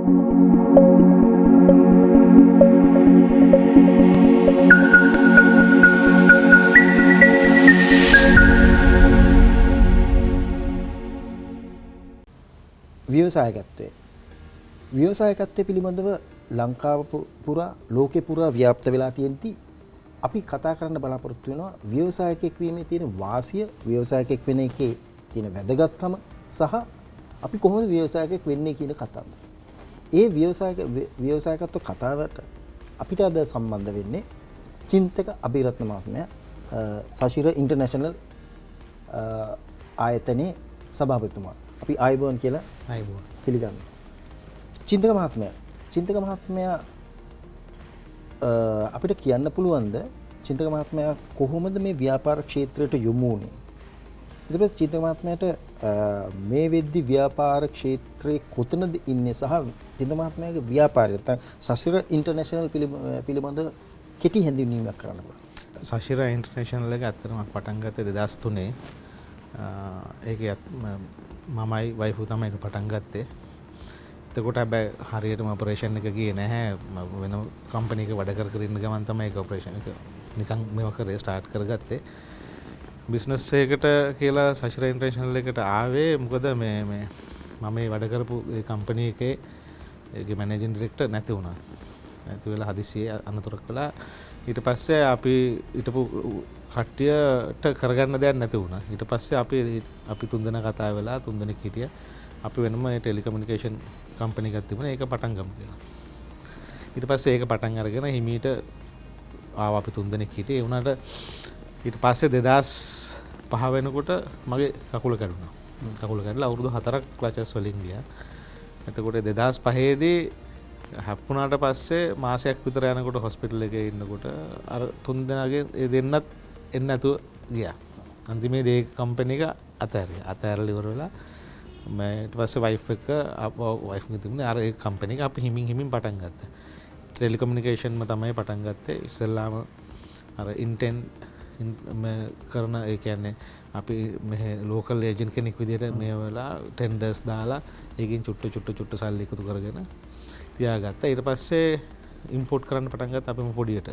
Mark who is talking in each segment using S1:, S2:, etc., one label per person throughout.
S1: ව්‍යවසායකත්වය. ව්‍යවසායකත්වය පිළිබඳව ලංකාව පුරා ලෝකෙ පුරා ව්‍යාප්ත වෙලා තියෙද්දි අපි කතා කරන්න බලාපොරොත්තු වෙනවා ව්‍යවසායකයෙක් වීමේ තියෙන වාසිය, ව්‍යවසායකයෙක් වෙන එකේ තියෙන වැදගත්කම සහ අපි කොහොමද ව්‍යවසායකයෙක් වෙන්නේ කියන කතාව. ඒ ව්‍යවසායකත්ව කතාවට අපිට අද සම්බන්ධ වෙන්නේ චින්තක අබිරත්න මහත්මයා, සශිර ඉන්ටර්නැෂනල් ආයතනයේ සභාපතිතුමා. අපි ආයුබෝවන් කියලා
S2: ආයුබෝවන්
S1: පිළිගන්නවා. චින්තක මහත්මයා අපිට කියන්න පුළුවන්ද චින්තක මහත්මයා කොහොමද මේ ව්‍යාපාර ක්ෂේත්‍රයට යොමු වුණේ? ඊට පස්සේ චින්තක මහත්මයාට මේ වෙද්දි ව්‍යාපාර ක්ෂේත්‍රයේ කොතනද ඉන්නේ සහ චින්තක මහත්මයාගේ ව්‍යාපාරය නැත්නම් සශිර ඉන්ටර්නැෂනල් පිළිබඳ කෙටි හැඳින්වීමක් කරන්න පුළුවන්.
S2: සශිර ඉන්ටර්නැෂනල් එක ඇත්තටම පටන් ගත්තේ 2003. ඒක මමයි වයිෆු තමයි ඒක පටන් ගත්තේ. එතකොට හැබැයි හරියටම ඔපරේෂන් එක ගියේ නැහැ. වෙන කම්පැනි එක වැඩ කර කර ඉන්න ගමන් තමයි ඒක ඔපරේෂන් එක නිකන් මේව කරේ ස්ටාර්ට් කරගත්තේ. බිස්නස් එකකට කියලා සශිර ඉන්ටර්නැෂනල් එකට ආවේ මොකද මේ මේ මම මේ වැඩ කරපු ඒ කම්පැනි එකේ ඒකේ මැනේජින් ඩිරෙක්ටර් නැති වුණා. නැති වෙලා හදිස්සියේ අනතුරක් වෙලා ඊට පස්සේ අපි හිටපු කට්ටියට කරගන්න දෙයක් නැති වුණා. ඊට පස්සේ අපි තුන්දෙනා කතා වෙලා තුන්දෙනෙක් හිටියා. අපි වෙනම මේ ටෙලිකමියුනිකේෂන් කම්පැනි එකක් තිබුණා. ඒක පටන් ගමු කියලා. ඊට පස්සේ ඒක පටන් අරගෙන හිමීට ආවා. අපි තුන්දෙනෙක් හිටියේ. ඒ වුණාට ඊට පස්සේ 2005 වෙනකොට මගේ කකුල කැඩුනා. කකුල කැඩලා අවුරුදු 4ක් ක්ලචස් වලින් ගියා. එතකොට 2005 දී හැප්පුණාට පස්සේ මාසයක් විතර යනකොට හොස්පිටල් එකේ ඉන්නකොට අර තුන්දෙනාගෙන් ඒ දෙන්නත් එන්න නැතුව ගියා. අන්තිමේදී ඒ කම්පැනි එක අතෑරියා. අතෑරලා ඉවර වෙලා මම ඊට පස්සේ වයිෆ් එක ආපහු වයිෆ් ගේ තිබුණේ අර ඒ කම්පැනි එක අපි හිමින් හිමින් පටන් ගත්තා. ටෙලිකමියුනිකේෂන්ම තමයි පටන් ගත්තේ. ඉස්සෙල්ලාම අර ඉන්ටෙන් කරන ඒ කියන්නේ අපි මෙහෙ ලෝකල් ඒජන්ට් කෙනෙක් විදියට මේ වෙලා ටෙන්ඩර්ස් දාලා ඒකෙන් චුට්ට චුට්ට චුට්ට සල්ලි එකතු කරගෙන තියාගත්තා. ඊට පස්සේ ඉම්පෝට් කරන්න පටන් ගත්තා අපිම පොඩියට.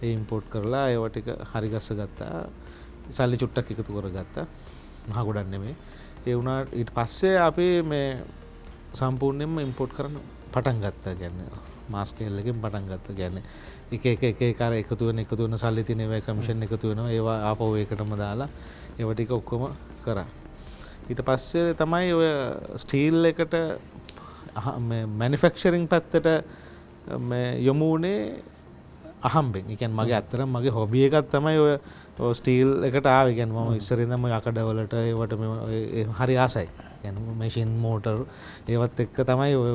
S2: ඒ ඉම්පෝට් කරලා ඒවා ටික හරි ගස්ස ගත්තා. සල්ලි චුට්ටක් එකතු කරගත්තා. මහා ගොඩක් නෙමෙයි. ඒ වුණා ඊට පස්සේ අපි මේ සම්පූර්ණයෙන්ම ඉම්පෝට් කරන්න පටන් ගත්තා. කියන්නේ මාස් ස්කේල් එකෙන් පටන් ගත්තා. කියන්නේ එක එක එක එක අර එකතු වෙන සල්ලි තියෙන ඒවා කමිෂන් එකතු වෙනවා. ඒවා ආපහු ඒකටම දාලා ඒවා ටික ඔක්කොම කරා. ඊට පස්සේ තමයි ඔය ස්ටීල් එකට මේ මැනුෆැක්චරින් පැත්තට මේ යොමු වුණේ අහම්බෙන්. ඒ කියන්නේ මගේ ඇත්තටම මගේ හොබි එකක් තමයි ඔය ස්ටීල් එකට ආවේ. ඒ කියන්නේ මම ඉස්සර ඉඳන්ම ඔය අකඩවලට ඒවට මේ හරි ආසයි. ඒ කියන්නේ මැෂින් මෝටර් ඒවත් එක්ක තමයි ඔය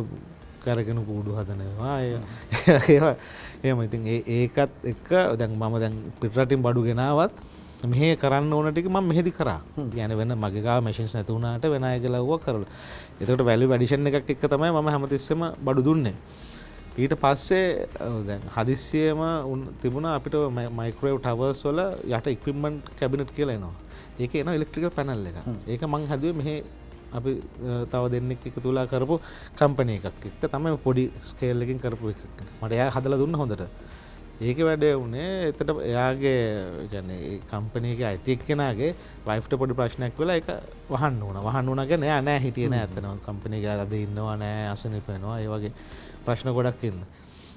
S2: කරගෙන කූඩු හදන ඒවා. ඒවා එහෙම. ඉතින් ඒකත් එක්ක දැන් මම දැන් පිටරටින් බඩු ගෙනාවත් මෙහෙ කරන්න ඕන ටික මම මෙහෙදි කරා. කියන්නේ වෙන මගේ ගාව මැෂින්ස් නැති වුණාට වෙන අයගේ ලව්වා කරලා. එතකොට වැලියු ඇඩිෂන් එකක් එක්ක තමයි මම හැමතිස්සෙම බඩු දුන්නේ. ඊට පස්සේ දැන් හදිස්සියෙම තිබුණා අපිට මයික්‍රෝවේව් ටවර්ස් වල යට ඉක්විප්මන්ට් කැබිනට් කියලා එනවා. ඒකේ එනවා ඉලෙක්ට්‍රිකල් පැනල් එකක්. ඒක මං හැදුවේ මෙහෙ අපි තව දෙන්නෙක් එකතු වෙලා කරපු කම්පැනි එකක් එක්ක තමයි පොඩි ස්කේල් එකකින් කරපු එකක්. මට එයා හදලා දුන්න හොඳට. ඒකේ වැඩේ වුණේ එතන එයාගේ කියන්නේ ඒ කම්පැනි එකේ අයිති එක්කෙනාගේ වයිෆ්ට පොඩි ප්‍රශ්නයක් වෙලා ඒක වහන්න වුණා. වහන්න වුණා කියන්නේ එයා නෑ හිටියේ නෑ ඇත්තටම. කම්පැනි එකේ අද ඉන්නවා නෑ අසනීප වෙනවා. ඒ වගේ ප්‍රශ්න ගොඩක් ඉන්න.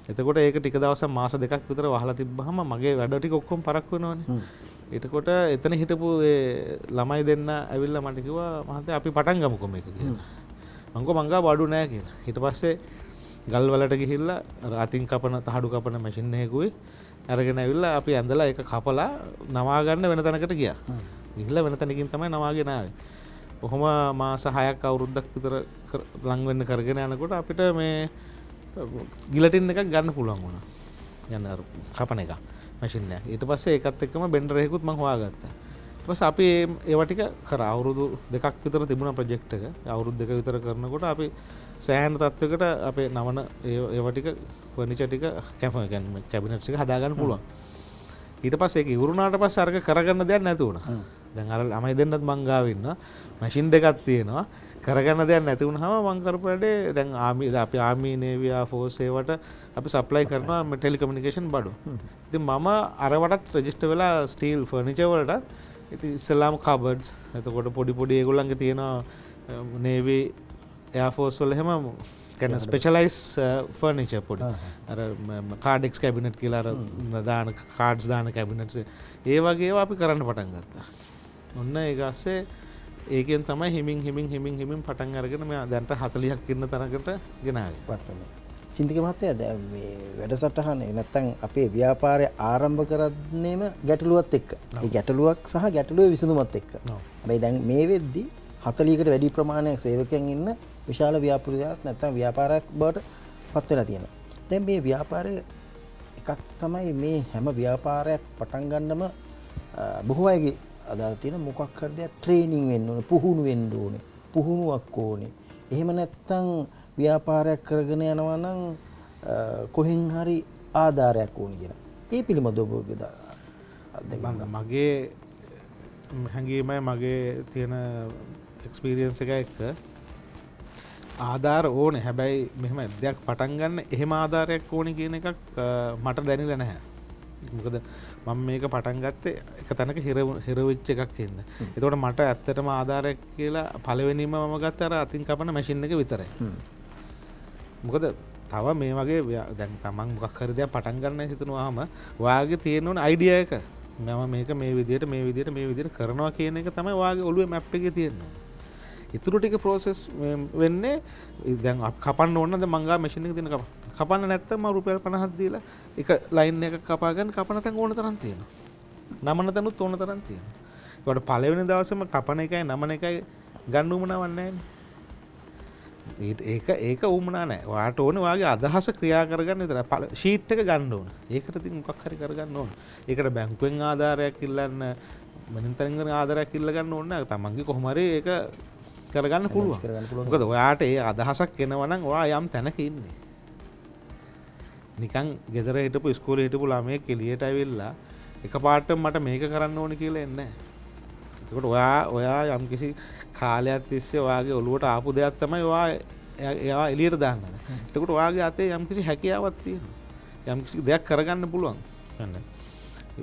S2: එතකොට ඒක ටික දවසක් මාස දෙකක් විතර වහලා තිබ්බහම මගේ වැඩ ටික ඔක්කොම පරක්කු වෙනවනේ. එතකොට එතන හිටපු ඒ ළමයි දෙන්න ඇවිල්ලා මට කිව්වා මහත්තයා අපි පටන් ගමුකෝ මේක කියලා. මං කිව්වා මං ගාව බඩු නෑ කියලා. ඊට පස්සේ ගල් වලට ගිහිල්ලා අර අතින් කපන තහඩු කපන මැෂින් එකකුයි අරගෙන ඇවිල්ලා අපි ඇඳලා ඒක කපලා නවා ගන්න වෙන තැනකට ගියා. ගිහිල්ලා වෙන තැනකින් තමයි නවාගෙන ආවේ. කොහොම මාස 6ක් අවුරුද්දක් විතර ලං වෙන්න කරගෙන යනකොට අපිට මේ ගිලටින් එකක් ගන්න පුළුවන් වුණා. යන අර කපන එක මැෂින් එක. ඊට පස්සේ ඒකත් එක්කම බෙන්ඩර් එකකුත් මං හොයාගත්තා. ඊට පස්සේ අපි ඒවා ටික කරා. අවුරුදු 2ක් විතර තිබුණා ප්‍රොජෙක්ට් එක. අවුරුදු 2 විතර කරනකොට අපි සෑහෙන තත්වයකට අපේ නවන ඒවා ටික ෆර්නිචර් ටික කියන්නේ කැබිනට්ස් එක හදාගන්න පුළුවන්. ඊට පස්සේ ඒක ඉවරුනාට පස්සේ අරක කරගන්න දෙයක් නැති වුණා. දැන් අර ළමයි දෙන්නත් මං ගාව ඉන්නවා. මැෂින් දෙකක් තියෙනවා. කරගන්න දෙයක් නැති වුණාම මං කරපු වැඩේ දැන් ආමි අපි ආමි නේවි එයාර් ෆෝස් ඒවට අපි සප්ලයි කරනවා ටෙලිකමියුනිකේෂන් බඩු. ඉතින් මම අරවටත් රෙජිස්ටර් වෙලා ස්ටීල් ෆර්නිචර් වලට ඉතින් ඉස්සෙල්ලාම කබඩ්ස් එතකොට පොඩි පොඩි ඒගොල්ලන්ගේ තියෙන නේවි එයාර් ෆෝස් වල එහෙම කියන්නේ ස්පෙෂලයිස් ෆර්නිචර් පොඩි අර කාඩෙක්ස් කැබිනට් කියලා අර දාන කාඩ්ස් දාන කැබිනට්ස් ඒ වගේ ඒවා අපි කරන්න පටන් ගත්තා. ඔන්න ඒක ASCII ඒකෙන් තමයි හිමින් හිමින් හිමින් හිමින් පටන් අරගෙන මම දැන්ට 40ක් ඉන්න තරකට ගෙනාවේ.
S1: වත්තනේ. චින්තික මහත්තයා දැන් මේ වැඩසටහනේ නැත්තම් අපේ ව්‍යාපාරය ආරම්භ කරන්නේම ගැටලුවත් එක්ක. ඒ ගැටලුවක් සහ ගැටලුවේ විසඳුමත් එක්ක. හැබැයි දැන් මේ වෙද්දි 40කට වැඩි ප්‍රමාණයක් සේවකයන් ඉන්න විශාල ව්‍යාපෘතියක් නැත්තම් ව්‍යාපාරයක් බවට පත් වෙලා තියෙනවා. දැන් මේ ව්‍යාපාරය එකක් තමයි මේ හැම ව්‍යාපාරයක් පටන් ගන්නම බොහෝ අයගේ අදාළ තියෙන මොකක් හරි දෙයක් ට්‍රේනින් වෙන්න ඕනේ, පුහුණු වෙන්න ඕනේ, පුහුණුවක් ඕනේ. එහෙම නැත්තම් ව්‍යාපාරයක් කරගෙන යනවා නම් කොහෙන් හරි ආධාරයක් ඕනේ කියලා. ඒ පිළිබඳව ඔබගේ අත්දැකීම.
S2: මගේ හැඟීමයි මගේ තියෙන එක්ස්පීරියන්ස් එක එක්ක ආධාර ඕනේ. හැබැයි මෙහෙම දෙයක් පටන් ගන්න එහෙම ආධාරයක් ඕනේ කියන එකක් මට දැනෙලා නැහැ. මොකද මම මේක පටන් ගත්තේ එක තැනක හිර වෙච්ච එකක් හින්දා. ඒතකොට මට ඇත්තටම ආධාරයක් කියලා පළවෙනිම මම ගත්තේ අර අතින් කපන මැෂින් එක විතරයි. මොකද තව මේ වගේ දැන් තමන් මොකක් හරි දෙයක් පටන් ගන්න හිතනවාම ඔයාගේ තියෙන ඕන අයිඩියා එක. මම මේක මේ විදියට මේ විදියට මේ විදියට කරනවා කියන එක තමයි ඔයාගේ ඔළුවේ මැප් එකේ තියෙන්නේ. ඉතුරු ටික ප්‍රොසෙස් වෙන්නේ දැන් කපන්න ඕන නම් දැන් මං ගාව මැෂින් එක තියෙන කප. කපන්න නැත්තම් මම රුපියල් 50ක් දීලා එක ලයින් එකක් කපා ගන්න කපන තැන් ඕන තරම් තියෙනවා. නමන තැනුත් ඕන තරම් තියෙනවා. ඒකට පළවෙනි දවසේම කපන එකයි නමන එකයි ගන්න උවමනාවක් නැහැ නේ. ඒක උවමනා නැහැ. ඔයාට ඕනේ ඔයාගේ අදහස ක්‍රියා කරගන්න විතරයි. ෂීට් එක ගන්න ඕන. ඒකට ඉතින් මොකක් හරි කරගන්න ඕන. ඒකට බැංකුවෙන් ආධාරයක් ඉල්ලන්න, වෙනින් තැනින් ආධාරයක් ඉල්ල ගන්න ඕනේ නැහැ. තමන්ගේ කොහොම හරි ඒක කරගන්න පුළුවන්. මොකද ඔයාට ඒ අදහසක් එනවා නම් ඔයා යම් තැනක ඉන්නේ. නිකන් ගෙදර හිටපු ඉස්කෝලේ හිටපු ළමයෙක් එළියට ඇවිල්ලා එකපාරටම මට මේක කරන්න ඕනේ කියලා එන්නේ නැහැ. එතකොට ඔයා යම්කිසි කාලයක් තිස්සේ ඔයාගේ ඔළුවට ආපු දෙයක් තමයි ඔයා එයා එළියට දාන්න. එතකොට ඔයාගේ අතේ යම්කිසි හැකියාවක් තියෙනවා. යම්කිසි දෙයක් කරගන්න පුළුවන්.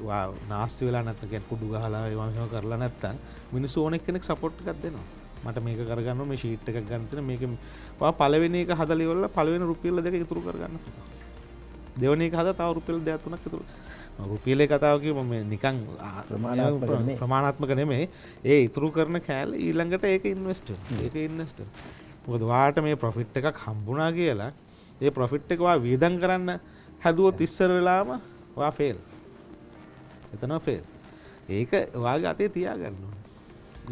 S2: ඔයා නාස්ති වෙලා නැත්නම් කියන්නේ කුඩු ගහලා ඒවා මෙහෙම කරලා නැත්නම් මිනිස්සු ඕන එක්කෙනෙක් සපෝට් එකක් දෙනවා. මට මේක කරගන්න ඕනේ, මේ ෂීට් එකක් ගන්න තියෙන මේක ඔයා පළවෙනි එක හදලා ඉවරලා පළවෙනි රුපියල් දෙක ඉතුරු කරගන්න පුළුවන්. දෙවෙනි එක හදලා තව රුපියල් දෙකක් තුනක් ඉතුරු. රුපියලේ කතාව කියමු මේ නිකන් ප්‍රමාණාත්මක නෙමෙයි. ඒ ඉතුරු කරන කෑල්ල ඊළඟට ඒක ඉන්වෙස්ට් වෙනවා. ඒක ඉන්වෙස්ට් වෙනවා. මොකද ඔයාට මේ ප්‍රොෆිට් එකක් හම්බුණා කියලා ඒ ප්‍රොෆිට් එක ඔයා වියදම් කරන්න හැදුවොත් ඉස්සර වෙලාම ඔයා ෆේල්. එතනම ෆේල්. ඒක ඔයාගේ අතේ තියාගන්න ඕනේ.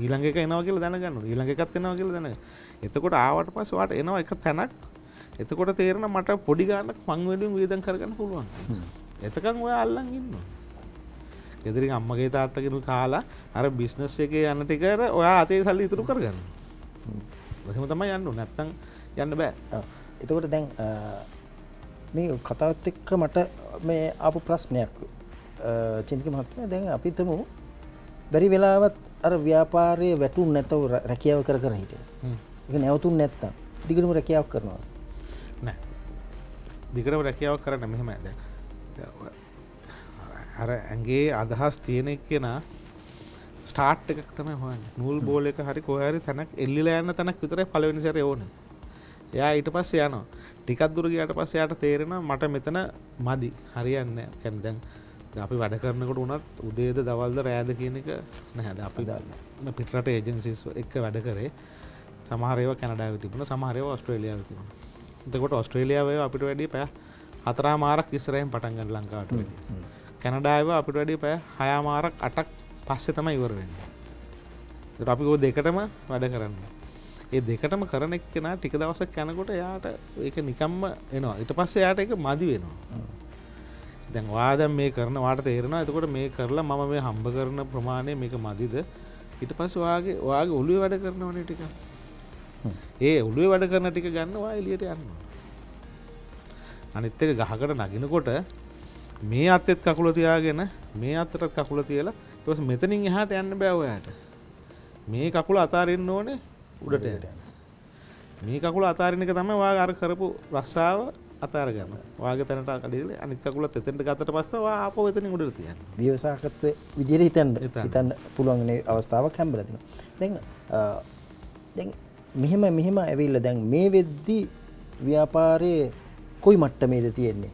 S2: ඊළඟ එක එනවා කියලා දැනගන්න ඕනේ. ඊළඟ එකත් එනවා කියලා දැනගන්න. එතකොට ආවට පස්සේ ඔයාට එනවා එක තැනක්. එතකොට තේරෙනවා මට පොඩි ගාණක් මං වෙනුවෙන් වියදම් කරගන්න පුළුවන්. එතකන් ඔයා අල්ලන් ඉන්නවා. ගෙදරින් අම්මගේ තාත්තගෙන් කාලා අර බිස්නස් එකේ යන ටික අර ඔයා අතේ සල්ලි ඉතුරු කරගන්න. එහෙම තමයි යන්න ඕනේ. නැත්තම් යන්න බෑ.
S1: එතකොට දැන් මේ කතාවත් එක්ක මට මේ ආපු ප්‍රශ්නයක් චින්තික මහත්මයා, දැන් අපි හිතමු බැරි වෙලාවත් අර ව්‍යාපාරයේ වැටුම් නැතව රැකියාව කර කර හිටියා. ඒක නැවතුම් නැත්තම් දිගටම රැකියාවක් කරනවා.
S2: නෑ. දිගටම රැකියාවක් කරන්න මෙහෙමයි දැන්. අර ඇඟේ අදහස් තියෙන එක්කෙනා ස්ටාර්ට් එකක් තමයි හොයන්නේ. නූල් බෝල් එක හරි කොහේ හරි තැනක් එල්ලිලා යන තැනක් විතරයි පළවෙනි සැරේ ඕනේ. එයා ඊට පස්සේ යනවා. ටිකක් දුර ගියාට පස්සේ එයාට තේරෙනවා මට මෙතන මදි. හරියන්නේ නෑ. කියන්නේ දැන් අපි වැඩ කරනකොට උනත් උදේද දවල්ද රෑද කියන එක නැහැ. දැන් අපි පිටරට ඒජන්සිස් එක්ක වැඩ කරේ. සමහර ඒවා කැනඩාවේ තිබුණා, සමහර ඒවා ඕස්ට්‍රේලියාවේ තිබුණා. එතකොට ඕස්ට්‍රේලියාවේ ඒවා අපිට වැඩිය පැය 4.5ක් ඉස්සරහින් පටන් ගන්න ලංකාවට වැඩිය. කැනඩාවේ අපිට වැඩිය පැය 6.5ක් 8ක් පස්සේ තමයි ඉවර වෙන්නේ. ඒතර අපි ඔය දෙකටම වැඩ කරන්නේ. ඒ දෙකටම කරන එක්කෙනා ටික දවසක් යනකොට එයාට ඒක නිකම්ම එනවා. ඊට පස්සේ එයාට ඒක මදි වෙනවා. දැන් ඔයා දැන් මේ කරන ඔයාට තේරෙනවා එතකොට මේ කරලා මම මේ හම්බ කරන ප්‍රමාණය මේක මදිද? ඊට පස්සේ ඔයාගේ ඔළුවේ වැඩ කරනවනේ ටික. ඒ ඔළුවේ වැඩ කරන ටික ගන්න ඔයා එළියට යනවා. අනිත් එක ගහකට නගිනකොට මේ අතෙත් කකුල තියාගෙන මේ අතටත් කකුල තියලා ඊට පස්සේ මෙතනින් එහාට යන්න බෑ ඔයාට. මේ කකුල අතාරින්න ඕනේ උඩට යන්න. මේ කකුල අතාරින එක තමයි ඔයා අර කරපු රස්සාව අතාර ගන්න. ඔයාගේ තැනට කඩේලා අනිත් කකුලත් එතෙන්ට ගත්තට පස්සේ ඔයා ආපහු එතනින් උඩට තියන්න.
S1: ව්‍යවසායකත්වයේ විදියට හිතන්න පුළුවන් නේ අවස්ථාවක් හම්බෙලා තිනවා. දැන් දැන් මෙහෙම ඇවිල්ලා දැන් මේ වෙද්දි ව්‍යාපාරයේ කොයි මට්ටමේද තියෙන්නේ?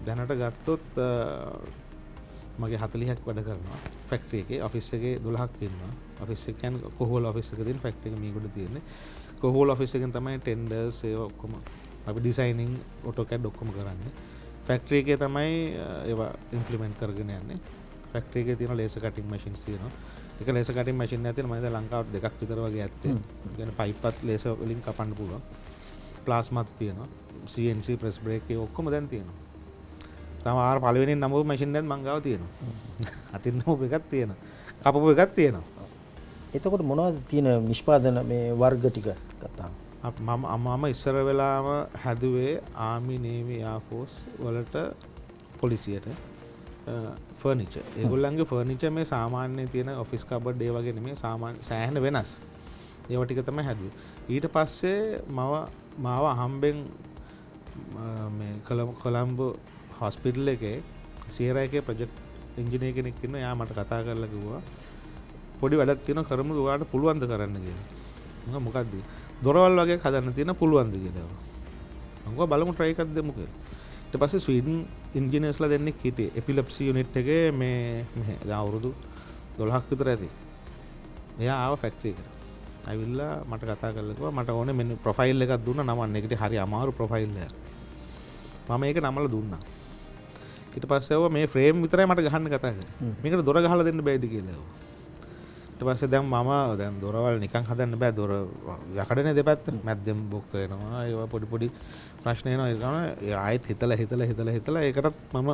S2: දැනට ගත්තොත් මගේ 40ක් වැඩ කරනවා ෆැක්ටරි එකේ. ඔෆිස් එකේ 12ක් ඉන්නවා. ඔෆිස් එක කියන්නේ කොහොල ඔෆිස් එක තියෙන ෆැක්ටරි එක මීගොඩ තියෙන්නේ. කොහොල ඔෆිස් එකෙන් තමයි ටෙන්ඩර්ස් ඒවා ඔක්කොම අපි ඩිසයිනින් ඔටෝකැඩ් ඔක්කොම කරන්නේ. ෆැක්ටරි එකේ තමයි ඒවා ඉම්ප්ලිමන්ට් කරගෙන යන්නේ. ෆැක්ටරි එකේ තියෙන ලේසර් කටින් මැෂින්ස් තියෙනවා. එක ලේසර් කටින් මැෂින් එකක් තියෙනවා. මම හිතන්නේ ලංකාවට දෙකක් විතර වගේ ඇත්තේ. ඒ කියන්නේ පයිප්පත් ලේසර් වලින් කපන්න පුළුවන්. ප්ලාස්මාත් තියෙනවා. CNC press break ඒ ඔක්කොම දැන් තියෙනවා. තම ආර පළවෙනි නමව මැෂින් එකක් මං ගාව තියෙනවා. අතින් නමව එකක් තියෙනවා. කපපු එකක් තියෙනවා.
S1: එතකොට මොනවද තියෙන නිෂ්පාදන මේ වර්ග ටික ගත්තාම?
S2: මම ඉස්සර වෙලාම හැදුවේ ආමි, නේවි, එයාර් ෆෝස් වලට පොලිසියට ෆර්නිචර්. ඒගොල්ලන්ගේ ෆර්නිචර් මේ සාමාන්‍ය තියෙන ඔෆිස් කබඩ් ඒ වගේ නෙමෙයි, සාමාන්‍ය සෑහෙන වෙනස්. ඒවා ටික තමයි හැදුවේ. ඊට පස්සේ මාව අහම්බෙන් මේ කොළඹ හොස්පිටල් එකේ සියරා එකේ ප්‍රොජෙක්ට් ඉංජිනේර කෙනෙක් ඉන්නවා. එයා මට කතා කරලා කිව්වා පොඩි වැඩක් තියෙනවා කරමු, ඔයාලට පුළුවන් ද කරන්න කියලා. මම මොකද්ද? දොරවල් වගේ හදන්න තියෙන පුළුවන් ද කියලා. මම කිව්වා බලමු ට්‍රයි එකක් දෙමු කියලා. ඊට පස්සේ ස්වීඩන් ඉංජිනේර්ස්ලා දෙන්නෙක් හිටියේ එපිලෙප්සි යුනිට් එකේ මේ මෙහෙ දැන් අවුරුදු 12ක් විතර ඇති. එයා ආව ෆැක්ටරි එකට. ඇවිල්ලා මට කතා කරලා කිව්වා මට ඕනේ මෙන්න ප්‍රොෆයිල් එකක් දුන්නා නමන්න. ඒකට හරි අමාරු ප්‍රොෆයිල් එකක්. මම ඒක නමලා දුන්නා. ඊට පස්සේ ඇහුවා මේ ෆ්‍රේම් විතරයි මට ගහන්න කතා කරේ. මේකට දොර ගහලා දෙන්න බැයිද කියලා ඇහුවා. ඊට පස්සේ දැන් මම දැන් දොරවල් නිකන් හදන්න බෑ. දොර යකඩනේ දෙපැත්ත. මැද්දෙන් බොක්ක වෙනවා. ඒවා පොඩි පොඩි ප්‍රශ්න එනවා. ඒ ගමන ආයෙත් හිතලා හිතලා හිතලා හිතලා ඒකටත් මම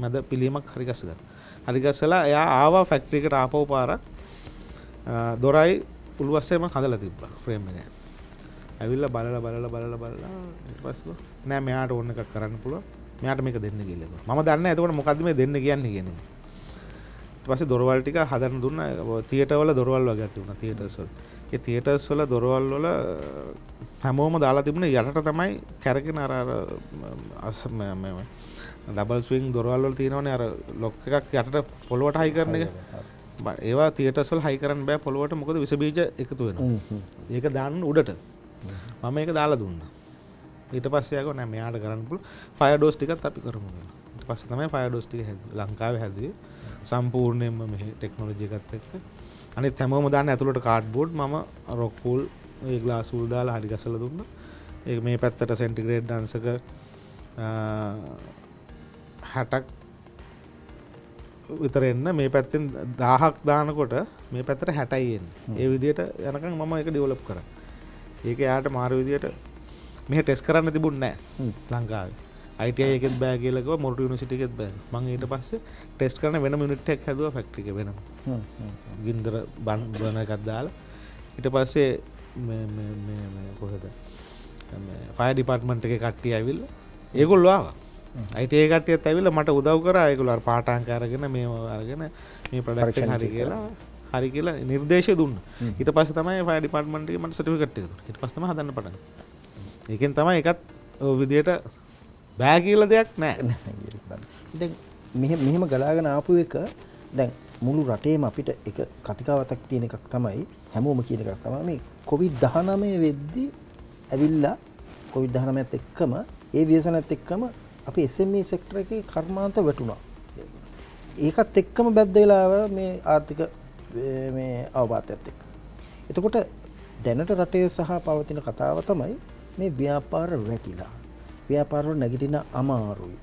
S2: මැද පිළීමක් හරි ගස්ස ගත්තා. හරි ගස්සලා එයා ආවා ෆැක්ටරි එකට ආපහු පාරක් දොරයි උළුවස්සේ මම හදලා තිබ්බා ෆ්‍රේම් එක. ඇවිල්ලා බලලා බලලා බලලා බලලා ඊට පස්සේ නෑ මෙයාට ඕන එකක් කරන්න පුළුවන්. මෙයාට මේක දෙන්න කියලා කිව්වා. මම දන්නේ නෑ එතකොට මොකද්ද මේ දෙන්න කියන්නේ කියන එක. ඊට පස්සේ දොරවල් ටික හදන්න දුන්නා. තියටර් වල දොරවල් වගේක් තිබුණා තියටර්ස් වල. ඒ තියටර්ස් වල දොරවල් වල හැමෝම දාලා තිබුණේ යටට තමයි කැරකෙන අර අර මේ ඩබල් ස්විං දොරවල් වල තියෙනවනේ අර ලොක් එකක් යටට පොළොවට හයි කරන එක. ඒවා තියටර්ස් වල හයි කරන්න බෑ පොළොවට, මොකද විස බීජ එකතු වෙනවා. ඒක දාන්න උඩට. මම ඒක දාලා දුන්නා. ඊට පස්සේ ආගෝ නෑ මෙයාට කරන්න පුළුවන් ෆයර් ඩෝස් ටිකත් අපි කරමු කියලා. ඊට පස්සේ තමයි ෆයර් ඩෝස් ටික හැදුවේ. ලංකාවේ හැදුවේ සම්පූර්ණයෙන්ම මෙහි ටෙක්නොලොජි එකත් එක්ක. අනිත් හැමෝම දාන්නේ ඇතුළට කාඩ්බෝඩ්, මම රොක් වූල්, ඒ ග්ලාස් වූල් දාලා හරි ගසලා දුන්නා. ඒක මේ පැත්තට සෙන්ටිග්‍රේඩ් අංශක 60ක් විතර එන්න, මේ පැත්තෙන් 1000ක් දානකොට මේ පැත්තට 60යි එන්නේ. ඒ විදිහට යනකම් මම ඒක ඩෙවලොප් කරා. ඒක එයාට මාරු විදිහට මෙහෙ ටෙස්ට් කරන්න තිබුණේ නෑ ලංකාවේ. ITI එකෙත් බෑ කියලා කිව්වා, මොරටු යුනිවර්සිටි එකෙත් බෑ. මං ඊට පස්සේ ටෙස්ට් කරන වෙනම යුනිට් එකක් හැදුවා ෆැක්ටරි එකේ වෙනම. ගින්දර බන එකක් දාලා ඊට පස්සේ මේ මේ මේ මේ කොහෙද මේ ෆයර් ඩිපාර්ට්මන්ට් එකේ කට්ටිය ඇවිල්ලා ඒගොල්ලෝ ආවා. ITI කට්ටියත් ඇවිල්ලා මට උදව් කරා. ඒගොල්ලෝ අර පාඨාංක අරගෙන මේව අරගෙන මේ ප්‍රොඩක්ට් එක හරි කියලා හරි කියලා නිර්දේශය දුන්නා. ඊට පස්සේ තමයි ෆයර් ඩිපාර්ට්මන්ට් එකේ මට සර්ටිෆිකේට් එක දුන්නේ. ඊට පස්සේ තමයි හදන්න පටන් ගත්තේ. ඒකෙන් තමයි ඒකත් ඔය විදියට බෑ කියලා දෙයක් නෑ.
S1: දැන් මෙහෙම ගලාගෙන ආපු එක දැන් මුළු රටේම අපිට එක කතිකාවතක් තියෙන එකක් තමයි, හැමෝම කියන එකක් තමයි මේ කොවිඩ්-19 වෙද්දි ඇවිල්ලා කොවිඩ්-19ත් එක්කම ඒ ව්‍යසනත් එක්කම අපි SME sector එකේ කර්මාන්ත වැටුණා. ඒකත් එක්කම බැද්ද වෙලා මේ ආර්ථික මේ අවපාතයත් එක්ක. එතකොට දැනට රටේ සහ පවතින කතාව තමයි මේ ව්‍යාපාර වැටිලා. ව්‍යාපාර වල නැගිටින අමාරුයි.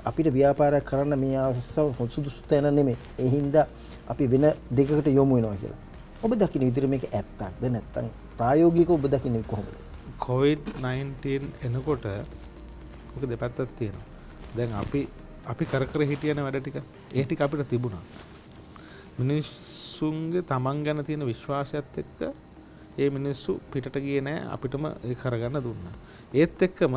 S1: අපිට ව්‍යාපාරයක් කරන්න මේ අවස්ථාව සුදුසු තැන නෙමෙයි. ඒ හින්දා අපි වෙන දෙකකට යොමු වෙනවා කියලා. ඔබ දකින විදිහට මේක ඇත්තක්ද නැත්නම් ප්‍රායෝගිකව ඔබ දකින්නේ කොහොමද?
S2: කොවිඩ්-19 එනකොට ඔක දෙපැත්තක් තියෙනවා. දැන් අපි කර කර හිටියන වැඩ ටික ඒ ටික අපිට තිබුණා. මිනිස්සුන්ගේ තමන් ගැන තියෙන විශ්වාසයත් එක්ක ඒ මිනිස්සු පිටට ගියේ නෑ, අපිටම ඒ කරගන්න දුන්නා. ඒත් එක්කම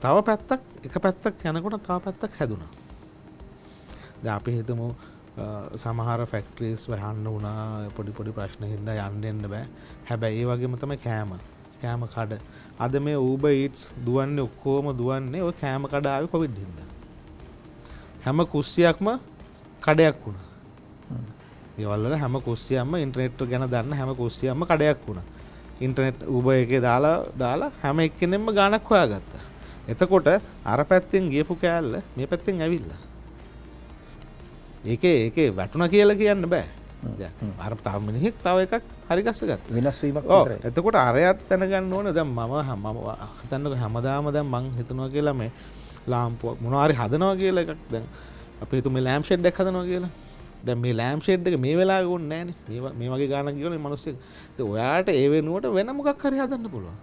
S2: තව පැත්තක්, එක පැත්තක් යනකොට තව පැත්තක් හැදුනා. දැන් අපි හිතමු සමහර ෆැක්ටරිස් වහන්න වුණා, පොඩි පොඩි ප්‍රශ්න හින්දා යන්න එන්න බෑ. හැබැයි ඒ වගේම තමයි කෑම. කෑම කඩ. අද මේ Uber Eats දුවන්නේ ඔක්කොම දුවන්නේ ඔය කෑම කඩ ආවේ කොවිඩ් හින්දා. හැම කුස්සියක්ම කඩයක් වුණා. ගෙවල් වල හැම කුස්සියක්ම ඉන්ටර්නෙට් ගැන දන්න හැම කුස්සියක්ම කඩයක් වුණා. ඉන්ටර්නෙට් Uber එකේ දාලා දාලා හැම එක්කෙනෙක්ම ගාණක් හොයාගත්තා. එතකොට අර පැත්තෙන් ගියපු කෑල්ල මේ පැත්තෙන් ඇවිල්ලා. ඒකේ වැටුණා කියලා කියන්න බෑ. දැන් අර තව මිනිහෙක් තව එකක් හරි ගස්ස ගත්තා.
S1: වෙනස් වීමක් විතරයි.
S2: එතකොට අරයත් දැනගන්න ඕනේ. දැන් මම හිතන්නකෝ හැමදාම දැන් මං හිතනවා කියලා මේ ලාම්පුවක් මොනවා හරි හදනවා කියලා එකක්. දැන් අපි හිතමු මේ ලෑම්ප් ෂෙඩ් එකක් හදනවා කියලා. දැන් මේ ලෑම්ප් ෂෙඩ් එක මේ වෙලාවේ ඕනේ නෑනේ. මේ වගේ ගාණක් ගියොත් මේ මිනිස්සු ඉතින් ඔයාට ඒ වෙනුවට වෙන මොකක් හරි හදන්න පුළුවන්.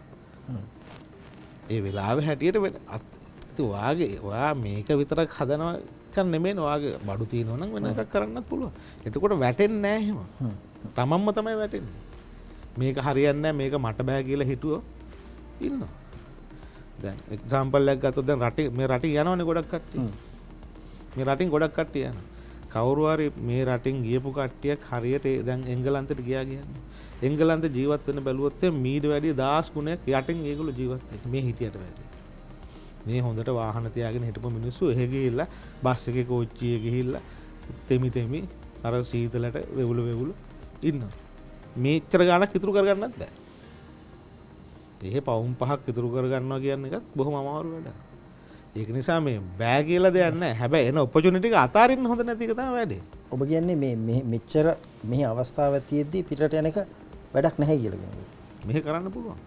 S2: ඒ වෙලාවේ හැටියට වෙන ඉතින් ඔයාගේ ඔයා මේක විතරක් හදනවා එකක් නෙමෙයි, ඔයාගේ බඩු තියෙනවා නම් වෙන එකක් කරන්නත් පුළුවන්. එතකොට වැටෙන්නේ නෑ එහෙම. තමන්ම තමයි වැටෙන්නේ. මේක හරියන්නේ නෑ, මේක මට බෑ කියලා හිතුවොත් ඉන්නවා. දැන් එක්සැම්පල් එකක් ගත්තොත් දැන් රටේ මේ රටින් යනවනේ ගොඩක් කට්ටිය. මේ රටින් ගොඩක් කට්ටිය යනවා. කවුරු හරි මේ රටින් ගියපු කට්ටියක් හරියට දැන් එංගලන්තෙට ගියා කියන්නේ. එංගලන්තේ ජීවත් වෙන බැලුවොත් මීට වැඩිය 10 ගුණයක් යටින් ඒගොල්ලෝ ජීවත් වෙන්නේ මේ හිටියට වැඩිය. මේ හොඳට වාහන තියාගෙන හිටපු මිනිස්සු එහෙ ගිහිල්ලා බස් එකේ කෝච්චියේ ගිහිල්ලා තෙමි තෙමි අර සීතලට වෙවුල වෙවුල ඉන්නවා. මේච්චර ගාණක් ඉතුරු කරගන්නත් බෑ. එහෙ පවුම් පහක් ඉතුරු කරගන්නවා කියන එකත් බොහොම අමාරු වැඩක්. ඒක නිසා මේ බෑ කියලා දෙයක් නෑ. හැබැයි එන ඔපචුනිටි එක අතාරින්න හොඳ නැති එක තමයි වැඩේ.
S1: ඔබ කියන්නේ මේ මෙච්චර මෙහි අවස්ථාවක් තියෙද්දි පිටරට යන එක වැඩක් නැහැ කියලා කියන්නේ.
S2: මෙහෙ කරන්න පුළුවන්.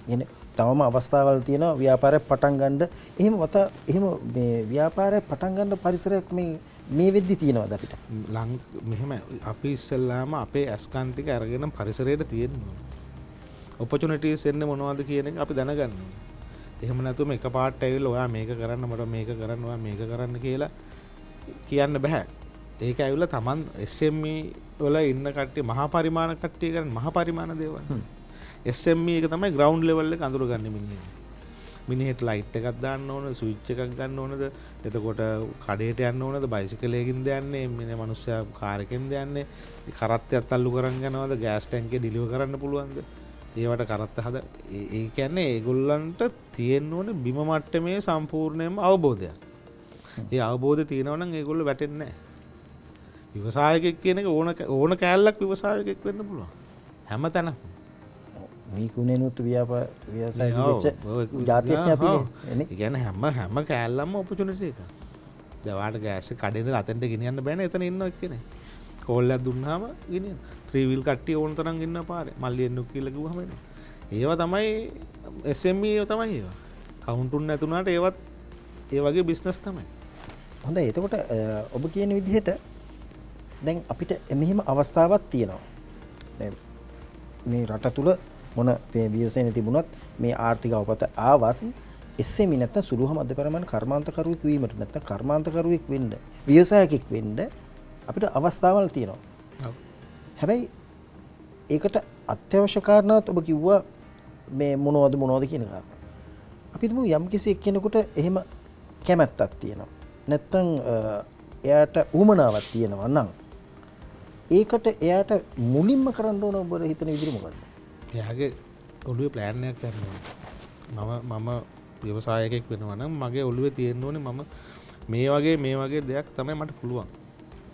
S1: කියන්නේ තවම අවස්ථාවල් තියෙනවා ව්‍යාපාරයක් පටන් ගන්න. එහෙම එහෙම මේ ව්‍යාපාරයක් පටන් ගන්න පරිසරයක් මේ වෙද්දි තියෙනවද අපිට?
S2: මෙහෙම අපි ඉස්සෙල්ලාම අපේ ඇස්කන් ටික අරගෙන පරිසරයට තියෙන්න ඕනේ. ඔපචුනිටිස් එන්නේ මොනවද කියන එක අපි දැනගන්න ඕනේ. එහෙම නැතුව මේ එකපාරට ඇවිල්ලා ඔයා මේක කරන්න මට මේක කරන්න ඔයා මේක කරන්න කියලා කියන්න බෑ. ඒක ඇවිල්ලා Taman SME වල ඉන්න කට්ටිය මහා පරිමාණ කට්ටිය කරන්නේ මහා පරිමාණ දේවල්. SME එක තමයි ග්‍රවුන්ඩ් ලෙවල් එක අඳුරගන්නේ මිනිහෙක්. මිනිහෙට ලයිට් එකක් දාන්න ඕනද, ස්විච් එකක් ගන්න ඕනද, එතකොට කඩේට යන්න ඕනද, බයිසිකල් එකකින්ද යන්නේ, මිනිහ මිනිස්සයා කාර් එකෙන්ද යන්නේ, කරත්තයක් තල්ලු කරන් යනවද, ගෑස් ටැංකිය ඩිලිවර් කරන්න පුළුවන්ද? ඒවට කරත්ත හද ඒ කියන්නේ ඒගොල්ලන්ට තියෙන්න ඕනේ බිම මට්ටමේ සම්පූර්ණයෙන්ම අවබෝධයක්. ඒ අවබෝධය තියෙනවා නම් ඒගොල්ලෝ වැටෙන්නේ නැහැ. ව්‍යවසායකයෙක් කියන එක ඕන කෑල්ලක් ව්‍යවසායකයෙක් වෙන්න පුළුවන්. හැම තැනම.
S1: මේ කුණේනුත් ව්‍යවසායක වෙච්ච ජාතියක් නේ අපි නේ.
S2: ඒ කියන්නේ හැම කෑල්ලම ඔපචුනිටි එකක්. දැන් ඔයාලට ගෑස් එක කඩේ ඉඳලා අතෙන්ට ගෙනියන්න බෑනේ, එතන ඉන්නව එක්කෙනෙක්. කෝල් එකක් දුන්නාම ගෙනියන. ත්‍රී වීල් කට්ටිය ඕන තරම් ඉන්න පාරේ. මල්ලි එන්නු කියලා කිව්වහම එනවා. ඒවා තමයි SME ඒවා තමයි ඒවා. කවුන්ටුන් නැතුණාට ඒවත් ඒ වගේ බිස්නස් තමයි.
S1: හොඳයි. එතකොට ඔබ කියන විදිහට දැන් අපිට මෙහෙම අවස්ථාවක් තියෙනවා. දැන් මේ රට තුල මොන මේ ව්‍යසනය තිබුණත් මේ ආර්ථික අවපත ආවත් SME නැත්තම් සුළු හා මධ්‍ය පරිමාණ කර්මාන්තකරුවෙක් වීමට නැත්තම් කර්මාන්තකරුවෙක් වෙන්න ව්‍යවසායකෙක් වෙන්න අපිට අවස්ථාවල් තියෙනවා. හැබැයි ඒකට අත්‍යවශ්‍ය කාරණාවත් ඔබ කිව්වා මේ මොනවද කියන කාරණා. අපි හිතමු යම් කිසි එක්කෙනෙකුට එහෙම කැමැත්තක් තියෙනවා. නැත්තම් එයාට උවමනාවක් තියෙනවා නම් ඒකට එයාට මුලින්ම කරන්න ඕන ඔබ හිතන විදිහට මොකද්ද?
S2: එයාගේ ඔළුවේ ප්ලෑන් එකක් ගන්න ඕනේ. මම ව්‍යවසායකයෙක් වෙනවා නම් මගේ ඔළුවේ තියෙන්න ඕනේ මම මේ වගේ දෙයක් තමයි මට පුළුවන්.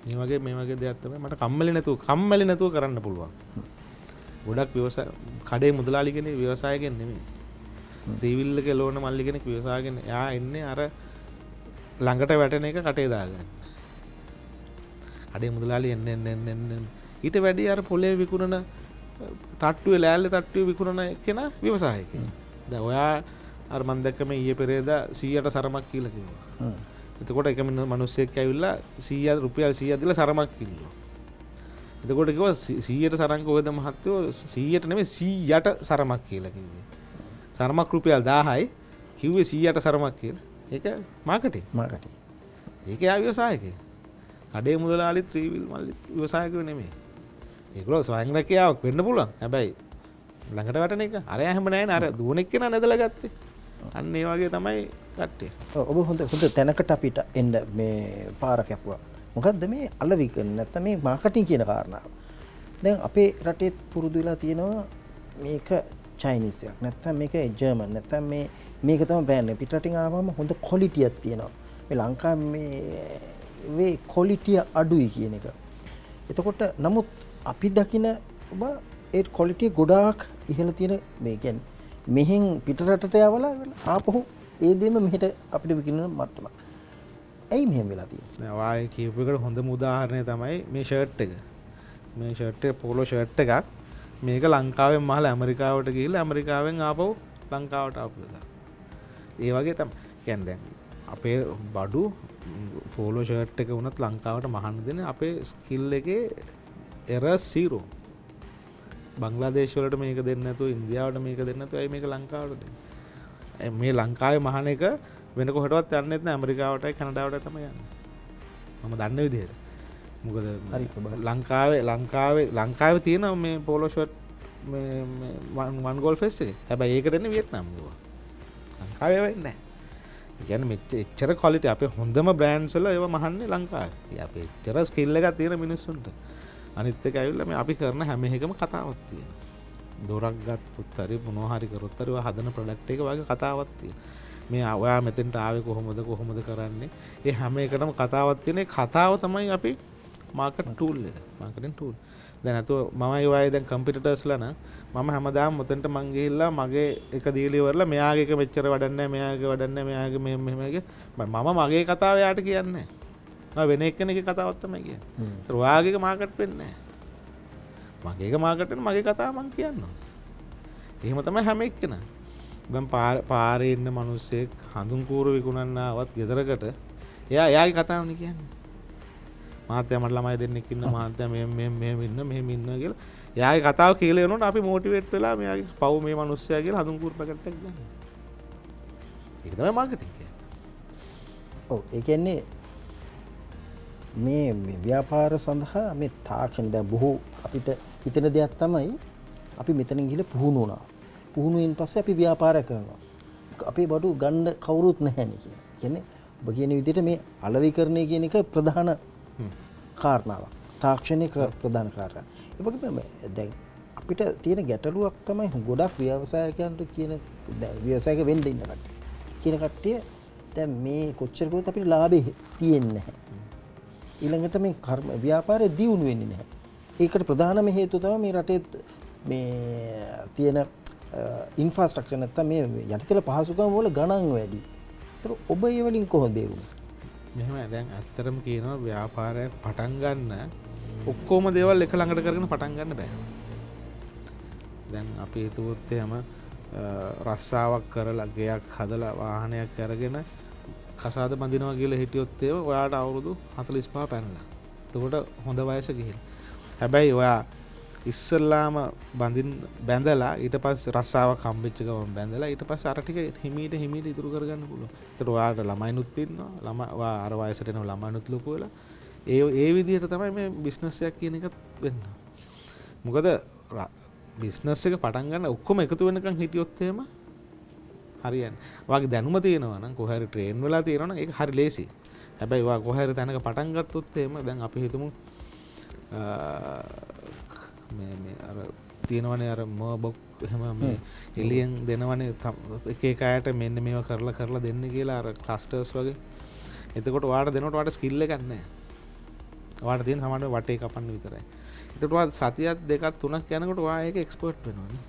S2: මේ වගේ දෙයක් තමයි මට කම්මැලි නැතුව කරන්න පුළුවන්. ගොඩක් ව්‍යවසාය කඩේ මුදලාලි කෙනෙක් ව්‍යවසායකෙක් නෙමෙයි. ත්‍රිවිල් එක ලෝන මල්ලි කෙනෙක් ව්‍යවසායකෙක්. එයා එන්නේ අර ළඟට වැටෙන එක කටේ දාගන්න. කඩේ මුදලාලි එන්න එන්න එන්න එන්න ඊට වැඩි අර පොලේ විකුණන තට්ටුවේ ලෑල්ලේ තට්ටුවේ විකුණන කෙනා ව්‍යවසායකයෙක්. දැන් ඔයා අර මන් දැක්ක මේ ඊයේ පෙරේදා 100ට සරමක් කියලා කිව්වා. එතකොට එක මිනිස්සෙක් ඇවිල්ලා 100 රුපියල් 100 දීලා සරමක් කිල්ලුවා. එතකොට කිව්වා 100ට සරම් කොහෙද මහත්තයෝ 100ට නෙමෙයි 100ට සරමක් කියලා කිව්වේ. සරමක් රුපියල් 1000යි කිව්වේ 100ට සරමක් කියලා. ඒක මාකටිං. ඒක යා ව්‍යවසායකයෙක්. කඩේ මුදලාලි ත්‍රිවිල් මල්ලි ව්‍යවසායකයෝ නෙමෙයි. ඒගොල්ලෝ ස්වයං රැකියාවක් වෙන්න පුළුවන්. හැබැයි ළඟට වැටෙන එක අර හැම නෑනේ අර දුවන එක්කෙනා නැදලා ගත්තේ. අන්න ඒ වගේ තමයි කට්ටිය.
S1: ඔබ හොඳ තැනකට අපිට එන්න මේ පාර කැපුවා. මොකද්ද මේ අලෙවි කරන නැත්නම් මේ මාකටිං කියන කාරණාව. දැන් අපේ රටේ පුරුදු වෙලා තියෙනවා මේක චයිනීස් එකක් නැත්නම් මේක ජර්මන් නැත්නම් මේක තමයි බ්‍රෑන්ඩ් එක. පිටරටින් ආවම හොඳ ක්වොලිටියක් තියෙනවා. මේ ලංකාවේ මේ ක්වොලිටිය අඩුයි කියන එක. එතකොට නමුත් අපි දකින ඔබ ඒ ක්වොලිටිය ගොඩාක් ඉහළ තියෙන මේ කියන්නේ මෙහෙන් පිටරටට යවලා ආපහු ඒ දෙම මෙහෙට අපිට විකිණන මට්ටමක්. ඇයි මෙහෙම වෙලා තියෙන්නේ?
S2: නෑ ඔයා කියපු එකට හොඳම උදාහරණය තමයි මේ ෂර්ට් එක. මේ ෂර්ට් එක පොලෝ ෂර්ට් එකක්. මේක ලංකාවෙන් මහලා ඇමරිකාවට ගිහිල්ලා ඇමරිකාවෙන් ආපහු ලංකාවට ආපු එක. ඒ වගේ තමයි. කියන්නේ දැන් අපේ බඩු පොලෝ ෂර්ට් එක වුණත් ලංකාවට මහන්න දෙන අපේ ස්කිල් එකේ එරර් 0. බංග්ලාදේශ වලට මේක දෙන්නේ නැතුව ඉන්දියාවට මේක දෙන්නේ නැතුව ඇයි මේක ලංකාවට දෙන්නේ? මේ ලංකාවේ මහන එක වෙන කොහෙටවත් යන්නෙත් නෑ, ඇමරිකාවටයි කැනඩාවටයි තමයි යන්නේ. මම දන්න විදිහට. මොකද ලංකාවේ තියෙන මේ පොලෝ ෂර්ට් මේ වන් ගෝල් ෆේස් එක. හැබැයි ඒකට එන්නේ වියට්නාම් ගෝවා. ලංකාවේ වෙන්නේ නෑ. ඒ කියන්නේ මෙච්චර ක්වොලිටි අපේ හොඳම බ්‍රෑන්ඩ්ස් වල ඒවා මහන්නේ ලංකාවේ. ඒ අපේ එච්චර ස්කිල් එකක් තියෙන මිනිස්සුන්ට. අනිත් එක ඇවිල්ලා මේ අපි කරන හැම එකම කතාවක් තියෙනවා. දොරක් ගත්තොත් හරි මොනවා හරි කරොත් හරි ඔයා හදන ප්‍රොඩක්ට් එක වගේ කතාවක් තියෙනවා. මේ ඔයා මෙතෙන්ට ආවේ කොහොමද කරන්නේ? ඒ හැම එකටම කතාවක් තියෙන. ඒ කතාව තමයි අපි මාකට් ටූල් එක. Marketing tool. දැන් නැතුව මමයි ඔයයි දැන් කම්පියුටර්ස්ලා නම් මම හැමදාම මෙතෙන්ට මං ගිහිල්ලා මගේ එක දීලා ඉවරලා මෙයාගේ එක මෙච්චර වැඩක් නැහැ, මෙයාගේ වැඩක් නැහැ, මෙයාගේ මෙහෙම මෙහෙම එක මම මගේ කතාව එයාට කියන්නේ නැහැ. මම වෙන එක්කෙනෙක්ගේ කතාවක් තමයි කියන්නේ. ඒතර ඔයාගේ එක මාකට් වෙන්නේ නැහැ. මගේ එක මාකට් වෙන මගේ කතාව මං කියනවා. එහෙම තමයි හැම එක්කෙනා. දැන් පාරේ ඉන්න මිනිස්සෙක් හඳුන් කූරු විකුණන්න ආවත් ගෙදරකට එයා එයාගේ කතාවනේ කියන්නේ. මහත්තයා මට ළමයි දෙන්නෙක් ඉන්න, මහත්තයා මෙහෙම මෙහෙම මෙහෙම ඉන්න මෙහෙම ඉන්න කියලා එයාගේ කතාව කියලා එනකොට අපි මොටිවේට් වෙලා මෙයාගේ පව් මේ මිනිස්සයා කියලා හඳුන් කූරු පැකට් එකක් ගන්න. ඒක තමයි මාකටිං කියන්නේ.
S1: ඔව්, ඒ කියන්නේ මේ ව්‍යාපාර සඳහා මේ තාක්ෂණ දැන් බොහෝ අපිට හිතෙන දෙයක් තමයි අපි මෙතනින් ගිහලා පුහුණු වුණා. පුහුණුවෙන් පස්සේ අපි ව්‍යාපාර කරනවා. අපේ බඩු ගන්න කවුරුත් නැහැ නේ කියන. කියන්නේ ඔබ කියන විදිහට මේ අලෙවිකරණය කියන එක ප්‍රධාන කාරණාවක්. තාක්ෂණික ප්‍රධාන කාරණා. ඒ වගේම දැන් අපිට තියෙන ගැටලුවක් තමයි ගොඩක් ව්‍යවසායකයන්ට කියන දැන් ව්‍යවසායක වෙන්න ඉන්න කට්ටිය. කියන කට්ටිය දැන් මේ කොච්චර කරුවත් අපිට ලාභෙ තියෙන්නේ නැහැ. ඊළඟට මේ කර්ම ව්‍යාපාරය දියුණු වෙන්නේ නැහැ. ඒකට ප්‍රධානම හේතුව තමයි මේ රටේ මේ තියෙන ඉන්ෆ්‍රාස්ට්‍රක්චර් නැත්තම් මේ යටිතල පහසුකම් වල ගණන් වැඩි. ඒතර ඔබ ඒ වලින් කොහොමද බේරුනේ?
S2: මෙහෙමයි, දැන් ඇත්තටම කියනවා ව්‍යාපාරයක් පටන් ගන්න ඔක්කොම දේවල් එක ළඟට කරගෙන පටන් ගන්න බෑ. දැන් අපි හිතුවොත් එහෙම රස්සාවක් කරලා ගෙයක් හදලා වාහනයක් අරගෙන කසාද බඳිනවා කියලා හිටියොත් ඒව ඔයාට අවුරුදු 45 පැනලා. එතකොට හොඳ වයස ගිහිල්ලා. හැබැයි ඔයා ඉස්සල්ලාම බැඳලා ඊට පස්සේ රස්සාවක් හම්බෙච්ච ගමන් බැඳලා ඊට පස්සේ අර ටික හිමීට හිමීට ඉතුරු කරගන්න පුළුවන්. ඒතර ඔයාට ළමයිනුත් ඉන්නවා. ළමයි ඔයා අර වයසට එනවා ළමයිනුත් ලොකු වෙලා. ඒ විදිහට තමයි මේ බිස්නස් එකක් කියන එකත් වෙන්නේ. මොකද බිස්නස් එක පටන් ගන්න ඔක්කොම එකතු වෙනකන් හිටියොත් එහෙම හරියන්නේ. ඔයාගේ දැනුම තියෙනවා නම් කොහේ හරි ට්‍රේන් වෙලා තියෙනවා නම් ඒක හරි ලේසි. හැබැයි ඔයා කොහේ හරි තැනක පටන් ගත්තොත් එහෙම දැන් අපි හිතමු මේ මේ අර තියෙනවනේ අර මබොක් එහෙම මේ එළියෙන් දෙනවනේ එක එක අයට මෙන්න මේවා කරලා කරලා දෙන්න කියලා අර ක්ලස්ටර්ස් වගේ. එතකොට ඔයාට දෙනකොට ඔයාට ස්කිල් එකක් නැහැ. ඔයාට තියෙන සමහරවිට වටේ කපන්න විතරයි. එතකොට ඔයා සතියක් දෙකක් තුනක් යනකොට ඔයා ඒක එක්ස්පර්ට් වෙනවනේ.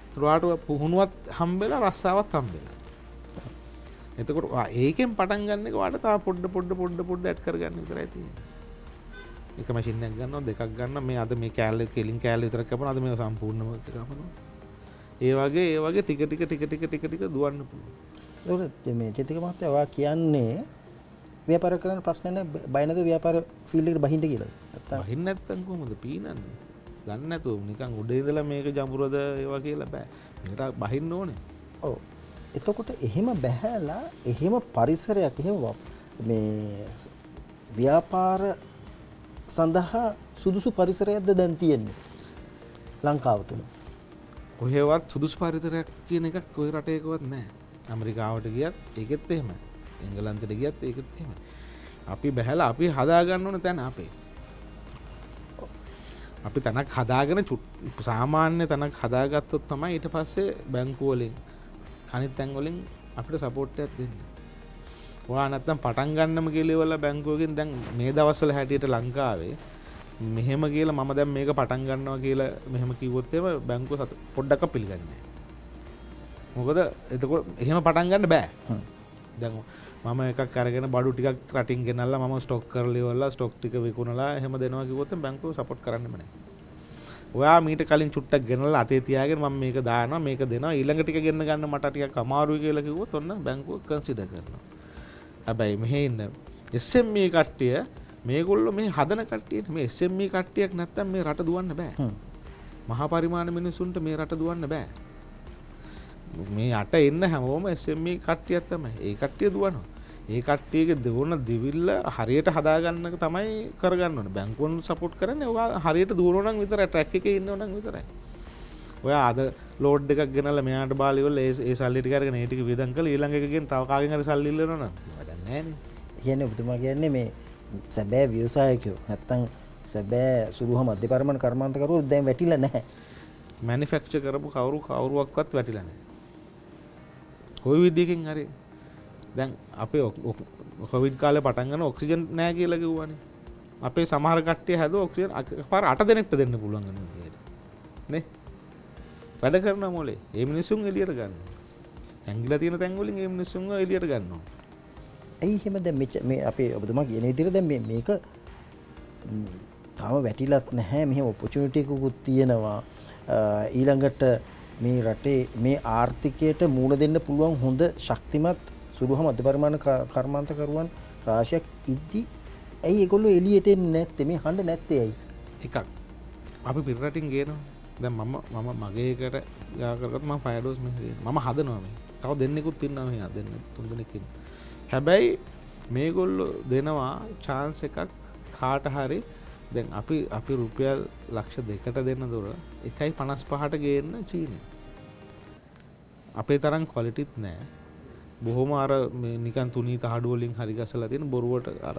S2: එතකොට ඔයාට පුහුණුවත් හම්බෙලා රස්සාවත් හම්බෙලා. එතකොට ඔයා ඒකෙන් පටන් ගන්න එක ඔයාට තව පොඩ පොඩ පොඩ පොඩ ඇඩ් කරගන්න විතරයි තියෙන්නේ. එක මැෂින් එකක් ගන්නවා දෙකක් ගන්නවා මේ අද මේ කෑල්ල කෙලින් කෑල්ල විතරක් කපනවා අද මේක සම්පූර්ණම කපනවා. ඒ වගේ ටික ටික ටික ටික ටික ටික දුවන්න පුළුවන්.
S1: ඒකට මේ චිතික මහත්තයා ඔයා කියන්නේ ව්‍යාපාර කරන්න ප්‍රශ්න නැහැ, බය නැතුව ව්‍යාපාර ෆීල්ඩ් එකට බහින්න කියලාද? නැත්තම්
S2: බහින්න නැත්තම් කොහොමද පීනන්නේ? දන්නේ නැතුව නිකන් උඩ ඉඳලා මේක ජඹුරද ඒවා කියලා බෑ. මේකට බහින්න ඕනේ.
S1: ඔව්. එතකොට එහෙම බැහැලා එහෙම පරිසරයක් එහෙම මේ ව්‍යාපාර සඳහා සුදුසු පරිසරයක්ද දැන් තියෙන්නේ ලංකාව තුළ?
S2: කොහෙවත් සුදුසු පරිසරයක් කියන එකක් කොයි රටේකවත් නැහැ. ඇමරිකාවට ගියත් ඒකෙත් එහෙමයි. එංගලන්තෙට ගියත් ඒකෙත් එහෙමයි. අපි බැහැලා අපි හදා ගන්න ඕන තැන අපේ. අපි තැනක් හදාගෙන සාමාන්‍ය තැනක් හදාගත්තොත් තමයි ඊට පස්සේ බැංකුව වලින් අනිත් තැන් වලින් අපිට සපෝට් එකක් දෙන්නේ. ඔයා නැත්තම් පටන් ගන්නම කියලා ඉවරලා බැංකුවකින් දැන් මේ දවස්වල හැටියට ලංකාවේ මෙහෙම කියලා මම දැන් මේක පටන් ගන්නවා කියලා මෙහෙම කිව්වොත් එහෙම බැංකුව පොඩ්ඩක්වත් පිළිගන්නේ නැහැ. මොකද එතකොට එහෙම පටන් ගන්න බෑ. දැන් මම එකක් අරගෙන බඩු ටිකක් රටින් ගෙනල්ලා මම ස්ටොක් කරලා ඉවරලා ස්ටොක් ටික විකුණලා එහෙම දෙනවා කිව්වොත් බැංකුව සපෝට් කරන්නෙම නැහැ. ඔයා මීට කලින් චුට්ටක් ගෙනල්ලා අතේ තියාගෙන මම මේක දානවා මේක දෙනවා ඊළඟ ටික ගෙන්න ගන්න මට ටිකක් අමාරුයි කියලා කිව්වොත් ඔන්න බැංකුව කන්සිඩර් කරනවා. හැබැයි මෙහෙ ඉන්න SME කට්ටිය මේගොල්ලෝ මේ හදන කට්ටියනේ. මේ SME කට්ටියක් නැත්තම් මේ රට දුවන්න බෑ. මහා පරිමාණ මිනිසුන්ට මේ රට දුවන්න බෑ. මේ යට එන්න හැමෝම SME කට්ටියක් තමයි. ඒ කට්ටිය දුවනවා. ඒ කට්ටියගේ දුවන දිවිල්ල හරියට හදාගන්න එක තමයි කරගන්න ඕනේ. බැංකුවන් සපෝට් කරන්නේ ඔයා හරියට දුවනවා නම් විතරයි, ට්‍රැක් එකේ ඉන්නව නම් විතරයි. ඔයා අද ලෝඩ් එකක් ගෙනල්ලා මෙයාට බාලි වල ඒ සල්ලි ටික අරගෙන ඒ ටික වියදම් කරලා ඊළඟ එකකින් තව කාගෙන් හරි සල්ලි ඉල්ලනවා නම් වැඩක් නැහැ නේ.
S1: කියන්නේ ඔබතුමා කියන්නේ මේ සැබෑ ව්‍යවසායකයෝ නැත්තම් සැබෑ සුළු හා මධ්‍ය පරිමාණ කර්මාන්තකරුවෝ දැන් වැටිලා නැහැ.
S2: මැනුෆැක්චර් කරපු කවුරුවක්වත් වැටිලා නැහැ. කොයි විදියකින් හරි දැන් අපේ කොවිඩ් කාලේ පටන් ගන්න ඔක්සිජන් නෑ කියලා කිව්වනේ. අපේ සමහර කට්ටිය හැදුවා ඔක්සිජන් එකපාර 8 දෙනෙක්ට දෙන්න පුළුවන් වෙන විදියට. නේ? වැඩ කරන මොලේ. ඒ මිනිස්සුන් එළියට ගන්නවා. ඇඟිලා තියෙන තැන් වලින් ඒ මිනිස්සුන්ව එළියට ගන්නවා.
S1: ඇයි එහෙම දැන් මේ අපේ ඔබතුමා කියන විදිහට දැන් මේක තාම වැටිලත් නැහැ. මෙහෙම ඔපචුනිටි එකකුත් තියෙනවා. ඊළඟට මේ රටේ මේ ආර්ථිකයට මූණ දෙන්න පුළුවන් හොඳ ශක්තිමත් සුළු හා මධ්‍ය පරිමාණ කර්මාන්තකරුවන් රාශියක් ඉද්දි ඇයි ඒගොල්ලෝ එළියට එන්නේ නැත්තේ? මේ හඬ නැත්තේ ඇයි?
S2: එකක් අපි පිටරටින් ගේනවා. දැන් මම මගේ එකට ගා කරගත්ත මම ෆයර් ඩෝස් මෙහෙ ගේනවා. මම හදනවා මේ. තව දෙන්නෙකුත් ඉන්නවා මෙහෙ. දෙන්න තුන් දෙනෙක් ඉන්නවා. හැබැයි මේගොල්ලෝ දෙනවා චාන්ස් එකක් කාට හරි. දැන් අපි රුපියල් ලක්ෂ 2කට දෙන්න දොර 1.55ට ගේන්න චීනේ. අපේ තරම් ක්වොලිටිත් නෑ. බොහොම අර මේ නිකන් තුනී තහඩු වලින් හරි ගසලා තියෙන බොරුවට අර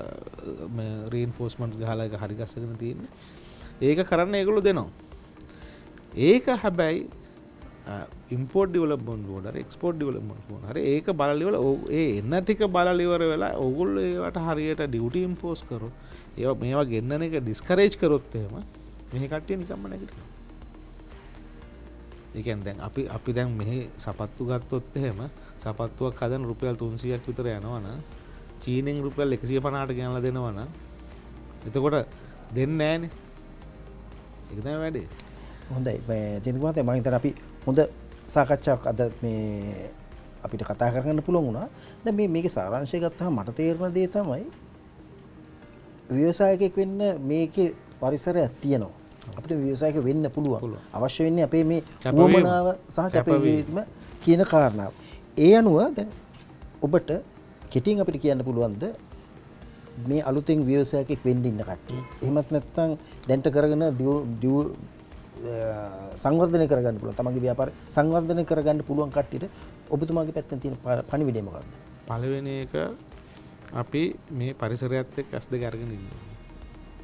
S2: මේ රීඉන්ෆෝස්මන්ට්ස් ගහලා එක හරි ගසගෙන තියෙන්නේ. ඒක කරන්න ඒගොල්ලෝ දෙනවා. ඒක හැබැයි ඉම්පෝට් ඩෙවලොප්මන්ට් බෝඩ් හරි එක්ස්පෝට් ඩෙවලොප්මන්ට් බෝඩ් හරි ඒක බලලා ඉවර ඒ එන ටික බලලා ඉවර වෙලා ඕගොල්ලෝ ඒවට හරියට ඩියුටි ඉම්පෝස් කරොත් ඒවා මේවා ගෙන්නන එක ඩිස්කරේජ් කරොත් එහෙම මෙහි කට්ටිය නිකම්ම නැගිටිනවා. ඒ කියන්නේ දැන් අපි දැන් මෙහි සපත්තු ගත්තොත් එහෙම සපත්තුවක් හදන රුපියල් 300ක් විතර යනවා නම් චීනෙන් රුපියල් 150ට ගෙනලා දෙනවා නම් එතකොට දෙන්නේ නෑනේ. ඒක තමයි වැඩේ.
S1: හොඳයි. මේ චින්තක මහත්තයා මම හිතන්නේ අපි හොඳ සාකච්ඡාවක් අද මේ අපිට කතා කරගන්න පුළුවන් වුණා. දැන් මේකේ සාරාංශය ගත්තාම මට තේරෙන දේ තමයි ව්‍යවසායකයෙක් වෙන්න මේකේ පරිසරයක් තියෙනවා. අපිට ව්‍යවසායක වෙන්න පුළුවන්. අවශ්‍ය වෙන්නේ අපේ මේ උවමනාව සහ කැපවීම කියන කාරණාව. ඒ අනුව දැන් ඔබට කෙටියෙන් අපිට කියන්න පුළුවන්ද මේ අලුතෙන් ව්‍යවසායකයෙක් වෙන්න ඉන්න කට්ටිය. එහෙමත් නැත්නම් දැන්ට කරගෙන සංවර්ධනය කරගන්න පුළුවන්. තමන්ගේ ව්‍යාපාරය සංවර්ධනය කරගන්න පුළුවන් කට්ටියට ඔබතුමාගේ පැත්තෙන් තියෙන පණිවිඩය මොකක්ද?
S2: පළවෙනි එක අපි මේ පරිසරයත් එක්ක ඇස් දෙක අරගෙන ඉන්නවා.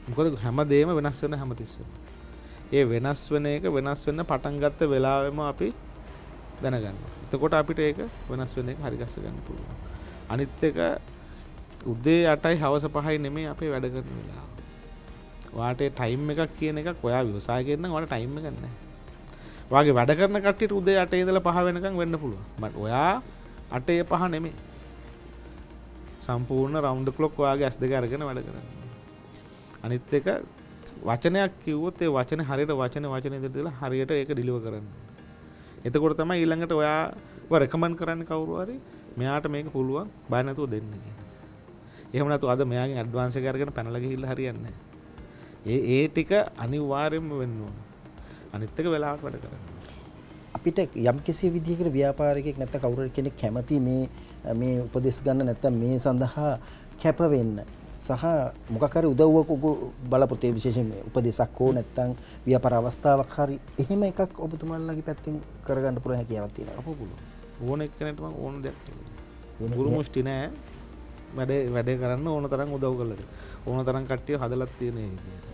S2: මොකද හැමදේම වෙනස් වෙන හැමතිස්සෙම. ඒ වෙනස් වෙන එක වෙනස් වෙන්න පටන් ගත්ත වෙලාවෙම අපි දැනගන්නවා. එතකොට අපිට ඒක වෙනස් වෙන එක හරි ගස්ස ගන්න පුළුවන්. අනිත් එක උදේ 8යි හවස 5යි නෙමෙයි අපේ වැඩ කරන වෙලාව. ඔයාට ටයිම් එකක් කියන එකක් ඔයා ව්‍යවසායකයෙක් නම් ඔයාට ටයිම් එකක් නැහැ. ඔයාගේ වැඩ කරන කට්ටියට උදේ 8 ඉඳලා 5 වෙනකන් වෙන්න පුළුවන්. බට් ඔයා 8 5 නෙමෙයි. සම්පූර්ණ රවුන්ඩ් ක්ලොක් ඔයාගේ ඇස් දෙක අරගෙන වැඩ කරන්න. අනිත් එක වචනයක් කිව්වොත් ඒ වචනේ හරියට වචනේ ඉදිරියට දාලා හරියට ඒක ඩිලිවර් කරන්න. එතකොට තමයි ඊළඟට ඔයාව රෙකමන්ඩ් කරන්නේ කවුරු හරි මෙයාට මේක පුළුවන් බය නැතුව දෙන්න කියලා. එහෙම නැතුව අද මෙයාගෙන් ඇඩ්වාන්ස් එක අරගෙන පැනලා ගිහිල්ලා හරියන්නේ නැහැ. ඒ ටික අනිවාර්යයෙන්ම වෙන්න ඕන. අනිත් එක වෙලාවට වැඩ කරන්න.
S1: අපිට යම් කිසි විදිහකට ව්‍යාපාරිකයෙක් නැත්නම් කවුරු හරි කෙනෙක් කැමති මේ මේ උපදෙස් ගන්න නැත්නම් මේ සඳහා කැප වෙන්න සහ මොකක් හරි උදව්වක් බලාපොරොත්තු විශේෂයෙන් උපදෙසක් හෝ නැත්නම් ව්‍යාපාර අවස්ථාවක් හරි එහෙම එකක් ඔබතුමාලගේ පැත්තෙන් කරගන්න පුළුවන් හැකියාවක් තියෙනවා.
S2: අපෝ පුළුවන්. ඕන එක්කෙනෙක්ට මම ඕන දෙයක් කරලා. ගුරු මුෂ්ටි නෑ. වැඩේ කරන්න ඕන තරම් උදව් කරලා දෙන්න. ඕන තරම් කට්ටිය හදලත් තියෙන ඒ විදිහට.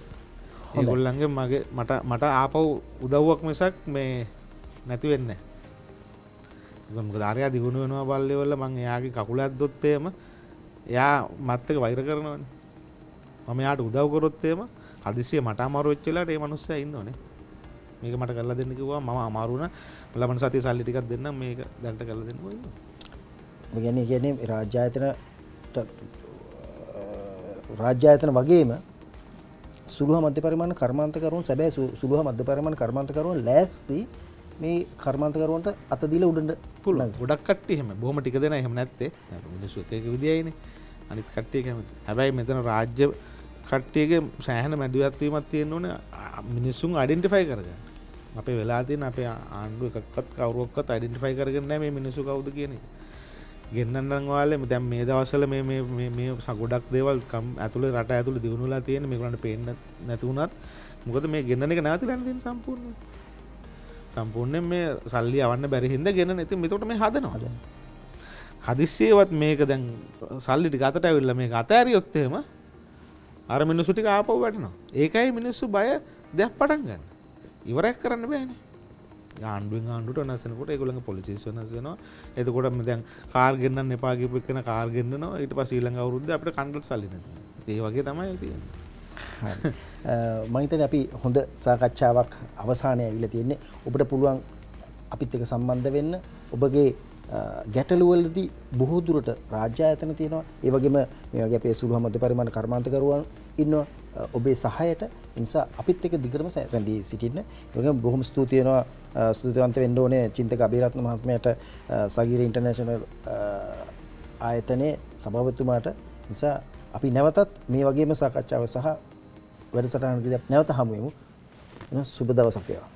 S2: ඒගොල්ලන්ගේ මගේ මට මට ආපහු උදව්වක් මිසක් මේ නැති වෙන්නේ නැහැ. මොකද ආර්යා දිනු වෙනවා බල්ලේ වල මං එයාගේ කකුල ඇද්දොත් එහෙම එයා මත් එක්ක වෛර කරනවනේ. මම එයාට උදව් කරොත් එහෙම හදිස්සිය මට අමාරු වෙච්ච වෙලාවට ඒ මනුස්සයා ඉන්නවනේ. මේක මට කරලා දෙන්න කිව්වා මම අමාරු වුණා. ලබන සතියේ සල්ලි ටිකක් දෙන්නම් මේක දැනට කරලා දෙන්න කිව්වා.
S1: ඔබ කියන්නේ රාජ්‍ය ආයතන වගේම සුළු හා මධ්‍ය පරිමාණ කර්මාන්තකරුවන් සැබෑ සුළු හා මධ්‍ය පරිමාණ කර්මාන්තකරුවන් ලෑස්ති මේ කර්මාන්තකරුවන්ට අත දීලා උඩට
S2: පුළුවන්. ගොඩක් කට්ටිය එහෙම. බොහොම ටික දෙනා එහෙම නැත්තේ. මිනිස්සු එක එක විදියයිනේ. අනිත් කට්ටිය කැමති. හැබැයි මෙතන රාජ්‍ය කට්ටියගේ සෑහෙන මැදිහත් වීමක් තියෙන්න ඕනේ මිනිස්සුන් අයිඩෙන්ටිෆයි කරගන්න. අපේ වෙලා තියෙන අපේ ආණ්ඩුව එකක්වත් කවුරුවක්වත් අයිඩෙන්ටිෆයි කරගෙන නැහැ මේ මිනිස්සු කවුද කියන එක. ගෙන්නන්නම් ඔයාලේ දැන් මේ දවස්වල මේ මේ මේ මේ ගොඩක් දේවල් ඇතුලේ රට ඇතුලේ දියුණු වෙලා තියෙන මේගොල්ලන්ට පේන්න නැති වුණත් මොකද මේ ගෙන්නන එක නැවතිලා තියෙන සම්පූර්ණයෙන්. සම්පූර්ණයෙන් මේ සල්ලි යවන්න බැරි හින්දා ගෙන්නන. ඉතින් මෙතකොට මේ හදනවා. හදිස්සියවත් මේක දැන් සල්ලි ටික අතට ඇවිල්ලා මේක අතෑරියොත් එහෙම අර මිනිස්සු ටික ආපහු වැටෙනවා. ඒකයි මිනිස්සු බය දෙයක් පටන් ගන්න. ඉවරයක් කරන්න බෑනේ. ආණ්ඩුවෙන් ආණ්ඩුවට වෙනස් වෙනකොට ඒගොල්ලන්ගේ පොලිසිස් වෙනස් වෙනවා. එතකොට දැන් කාර් ගෙන්නන්න එපා කියපු එකන කාර් ගෙන්නනවා. ඊට පස්සේ ඊළඟ අවුරුද්දේ අපිට කණ්ඩත් සල්ලි නැති වෙනවා. ඒ වගේ තමයි තියෙන්නේ.
S1: හරි. මම හිතන්නේ අපි හොඳ සාකච්ඡාවක් අවසානයේ ඇවිල්ලා තියෙන්නේ. ඔබට පුළුවන් අපිත් එක්ක සම්බන්ධ වෙන්න. ඔබගේ ගැටලු වලදී බොහෝ දුරට රාජ්‍ය ආයතන තියෙනවා. ඒ වගේම මේ වගේ අපේ සුළු හා මධ්‍ය පරිමාණ කර්මාන්තකරුවන් ඉන්නවා ඔබේ සහායට. ඒ නිසා අපිත් එක්ක දිගටම රැඳී සිටින්න. ඒ වගේම බොහොම ස්තුති වෙනවා, ස්තුතිවන්ත වෙන්න ඕනේ චින්තක අබේරත්න මහත්මයාට, සගීර ඉන්ටර්නැෂනල් ආයතනයේ සභාපතිතුමාට. නිසා අපි නැවතත් මේ වගේම සාකච්ඡාව සහ වැඩසටහනකදී නැවත හමු වෙමු. සුබ දවසක් වේවා.